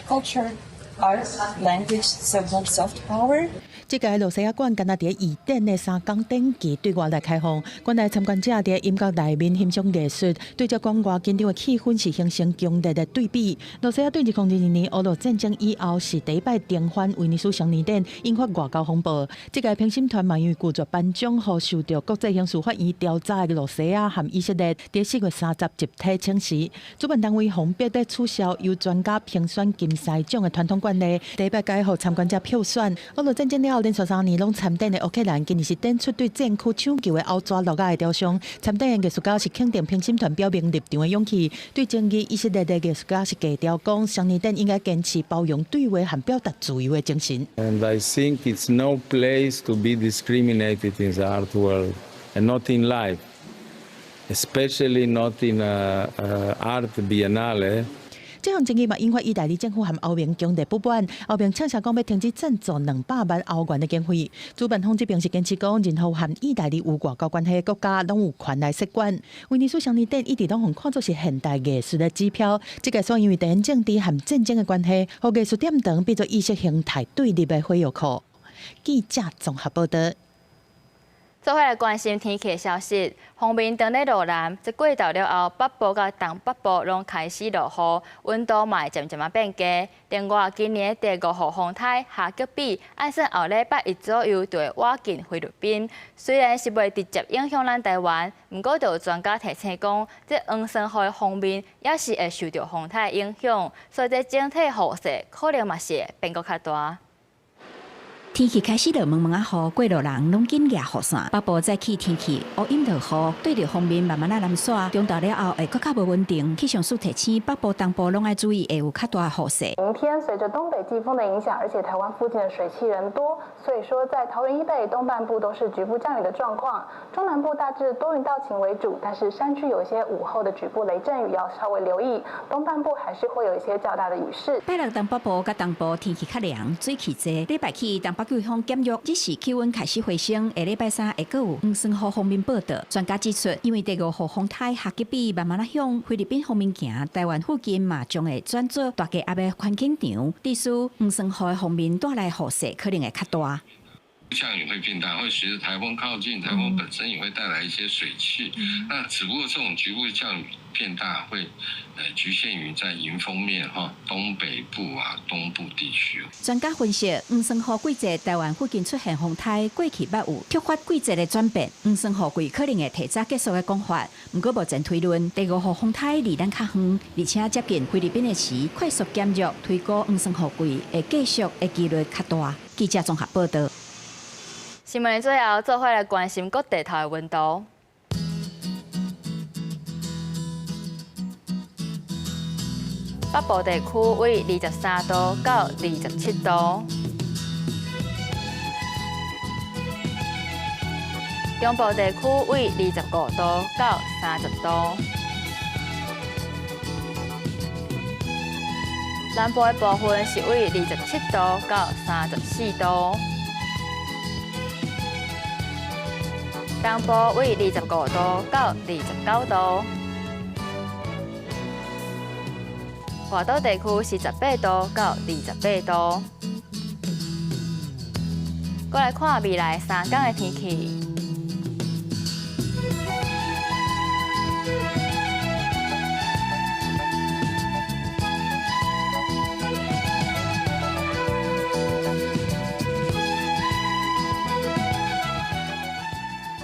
culture, art, language, so-called soft power. 這屆露西亞館敢若佇預展的三工展期對外來開放，館內參觀者佇音樂內面欣賞藝術，對這館外緊張的氣氛是形成強烈的對比。露西亞對2022年俄烏戰爭以後是第一擺重返威尼斯雙年展，引發外交風暴。這屆評審團嘛因為拒絕頒獎予受著國際刑事法院調查的露西亞和以色列，佇4月30集體請辭。主辦單位奉逼咧取消由專家評選金獅獎的傳統慣例，第一擺改予參觀者票選。俄烏戰爭了後，連續3年攏參展的烏克蘭，今年是展出對戰區搶救的歐抓落仔的雕像。參展的藝術家是肯定評審團表明立場的勇氣，對爭議以色列的藝術家是低調講，雙年展應該堅持包容對話和表達自由的精神。 And I think it's no place to be discriminated in the art world and not in life, especially not in a art biennale. 這項爭議嘛，引發意大利政府和歐盟強烈不滿。歐盟嗆聲講欲停止贊助200萬歐元的經費。主辦方這邊是堅持講，任何和意大利有外交關係的國家攏有權來設館。威尼斯雙年展一直攏予看作是現代藝術的指標。這屆煞因為地緣政治和戰爭的關係，予藝術殿堂變做意識形態對立的火藥庫。記者綜合報導。做伙來關心天氣的消息，鋒面當咧落南，這過晝了後，北部佮東北部攏開始落雨，溫度嘛會漸漸仔變低。另外，今年的第五號風颱哈吉比，按算後禮拜一左右就會倚近菲律賓。雖然是袂直接影響咱台灣，毋過就有專家提醒講，這黃酸雨的鋒面也是會受著風颱影響，所以這整體雨勢可能嘛是會變閣較大。天氣開始落毛毛仔雨，過路人攏緊舉雨傘。北部早起天氣烏陰落雨，對著鋒面慢慢仔南徙，中晝了後會閣較無穩定。氣象署提醒北部、東部攏愛注意會有較大雨勢。明天隨著東北季風的影響，而且台灣附近的水汽仍多，所以說在桃園以北東半部都是局部降雨的狀況。中南部大致多雲到晴為主，但是山區有一些午後的局部雷陣雨要稍微留意。東半部還是會有一些較大的雨勢。拜六東北部佮東部天氣較涼，水汽濟。禮拜起東北季風減弱，只是氣溫開始回升。下禮拜三會閣有黃酸雨鋒面報道。專家指出，因為第五號風颱哈吉比慢慢仔向菲律賓方面行，台灣附近嘛將會轉做大低壓的環境場，致使黃酸雨的鋒面帶來雨勢可能會較大。降雨會變大，會隨著颱風靠近，颱風本身也會帶來一些水汽。那只不過這種局部降雨變大，會局限於在迎風面哈東北部啊東部地區。專家分析，黃酸雨季節台灣附近出現風颱，過去捌有突發季節的轉變，黃酸雨季可能會提早結束的講法。毋過目前推論，第五號風颱離咱較遠，而且接近菲律賓的時，快速減弱，推估黃酸雨季會繼續的幾率較大。記者綜合報道。新聞的最後，做伙來關心各地頭的溫度。北部地區為23度到27度，中部地區為25度到30度，南部的部分是為27度到34度，東部為25度到29度。外島地區是18度到28度。過來看未來3天的天氣。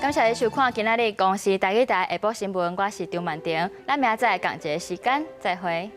感謝你收看今仔日公視台語台下晡新聞，我是張曼婷，咱明仔載仝一个時間再會。